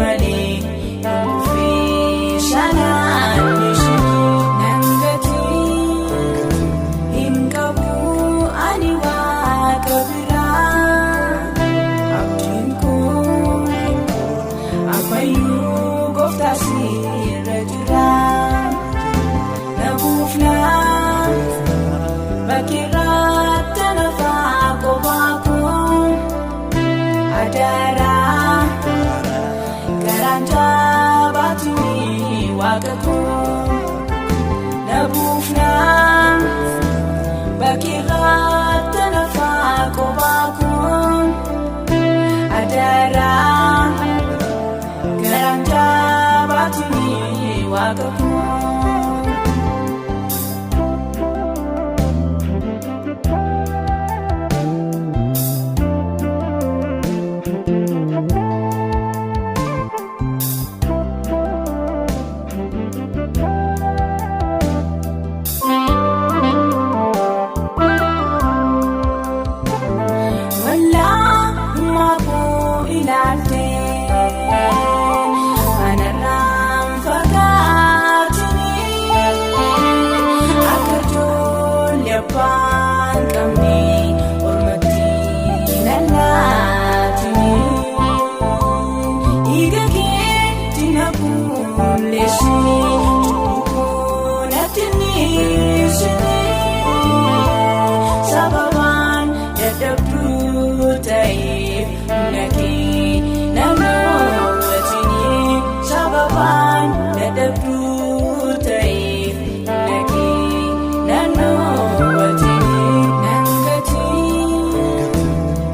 Malee hin kufee nan gatii hin qabu ani waaqa biraa. Abdiin koo ammayyuu gooftaa sirra jira. Na buufnaa bakkeerratti nafaa kophaa koo adaraa garaan jabaatu waaqa koo. Na buufnaa bakkeerratti nafaa kophaa koo adaraa garaan jabaatu waaqa koo. Wallaahi koo ilaaltee anarraan fagaatini akka ijoollee abbaan qabne ormatti lallaatini dhiiga keetti na qulleessi cubbuu koo natti dhiisini sababaan dadhabduu ta'eef humna kee namootni sababaan dadhabduu ta'eef humna kee namootni nan gatii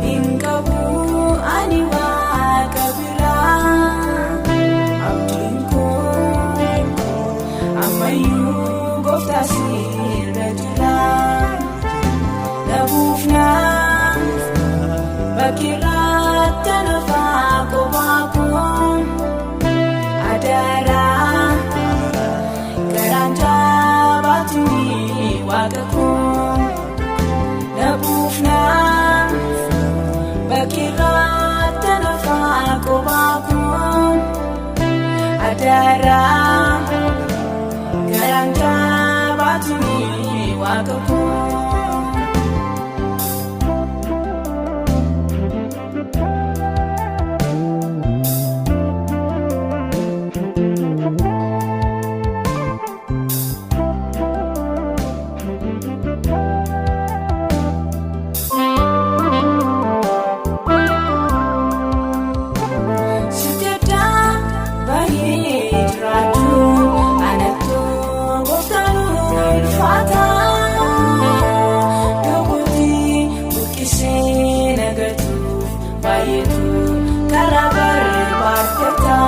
hin qabu ani waaqa biraa. Abdiin koo ammayyuu gooftaa sirra jira. Na buufnaa bakkeerratti nafaa kophaa koo adaraa garaan jabaatu waaqa koo. Na buufnaa bakkeerratti nafaa kophaa koo adaraa garaan jabaatu waaqa koo. Siteddaa baay'ee jiraachuun anattuu gooftaan ulfaata. Dogooti buqqisee nagatuuf baay'eetu karaa barbaadata.